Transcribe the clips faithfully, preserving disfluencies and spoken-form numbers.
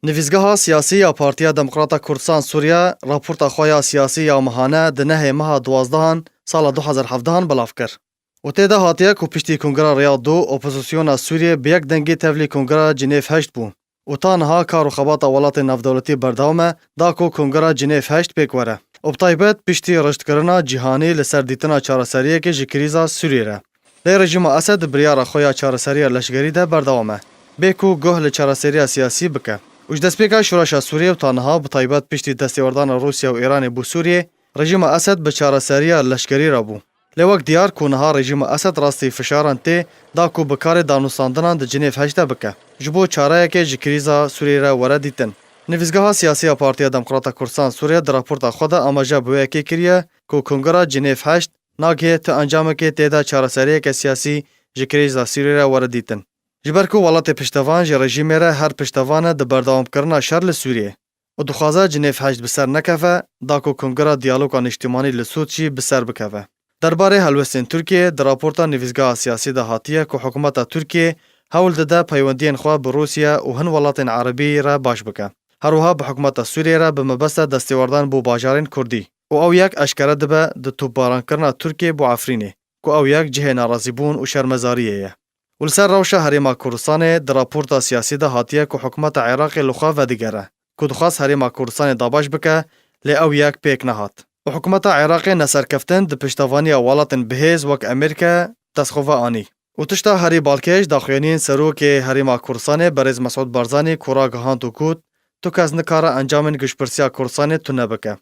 Nivîsgeha siyasî ya Partiya Demokrata Kurdistan Sûriye raporta xwe ya siyasî ya mehane di nehê meha duwazdehan sala du hezar hevdehan belav kir û tê de hatiye ku piştî Kongera Riyad du, opozisyona Sûriyê bi yek dengî tevlî Kongera Cinêv heşt bû û ta niha kar û xebata welatên navdewletî berdewam e, da ku Kongera Cinêv heşt pêk were û bi taybet piştî riştkirina cîhanî li ser dîtina çareseriyekê ji krîza Sûriyê re. Lê rejîma Esed di biryara xwe ya çareseriya leşkerî de berdewam e, bê ku guh li çareseriya siyasî bike. Û ji destpêka şoreşa Sûriyê û ta niha, bi taybet piştî destêwerdana Rûsya û Îranê bo Sûriyê, rejîma Esed bi çareseriya leşkerî re bû. Lê wek diyar ku niha rejîma Esed rastî fişaran tê da ku bi karê danûstandinan di Cinêv heşt de bike, ji bo çareyekê ji krîza Sûriyê re were dîtin. Nivîsgeha siyasî ya Partiya Demokrata Kurdistan Sûriyê di raporta xwe de amaje bi wê yekê kiriye ku Kongera Cinêv heşt nagihê tu encamekê tê de çareseriyeke siyasî ji krîza Sûriyê re were dîtin. Ji ber ku welatê piştevan ji rejîmê re her piştevan e di berdewamkirina şer li Sûriyê û dixwaze Cinêv heşt bi ser nekeve, da ku Kongera Diyaloga Niştimanî li Sût jî bi ser bikeve. Derbarê helwestên Tirkiyê di raporta nivîsgeha siyasî de hatiye ku hikûmeta Tirkiyê hewl dide peywendiyên xwe bi Rûsya û hin welatên erebî re baş bike. Her wiha bi hikûmeta Sûriyê re bi mebesta destêwerdan bo bajarên Kurdî û ew yek eşkere dibe di topbarankirina Tirkiyê bo Efrînê, ku ew yek cihê nerazîbûn û şermezariyê ye. Û li ser rewşa Herêma Kurdistanê di raporta siyasî de hatiye ku hikûmeta Iraqê li xwe vedigere, ku dixwest Herêma Kurdistanê dabeş bike, lê ew yek pêk nehat. Û hikûmeta Iraqê neserkeftin di piştevaniya welatên bihêz wek Amerîka destxwe ve anî. Û tişta herî balkêş daxuyaniyên Serokê Herêma Kurdistanê Berêz Mesûd Barzanî ku ragihand û got, tu kes nikare encamên giştpirsiya Kurdistanê tune bike.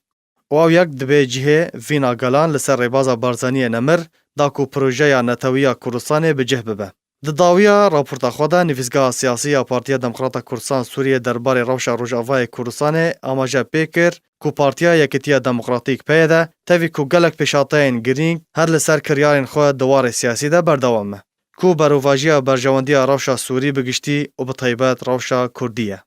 Û ew yek dibê cihê vîna gelan li ser rêbaza Barzaniyê nemir, da ku projeya netewî ya Kurdistanê bi cih bibe. Di dawiya raporta xwe de, nivîsgeha siyasî ya Partiya Demokrata Kurdistan Sûriyê derbarê rewşa Rojavayê Kurdistanê amaje pê kir ku Partiya Yekîtiya Demokratîk, P Y D, tevî ku gelek pêşhateyên girîng her li ser kiryarên xwe di warê siyasî de berdewam e, ku berovajiya berjewendiya rewşa Sûrî bi giştî û bi taybet rewşa Kurdî ye.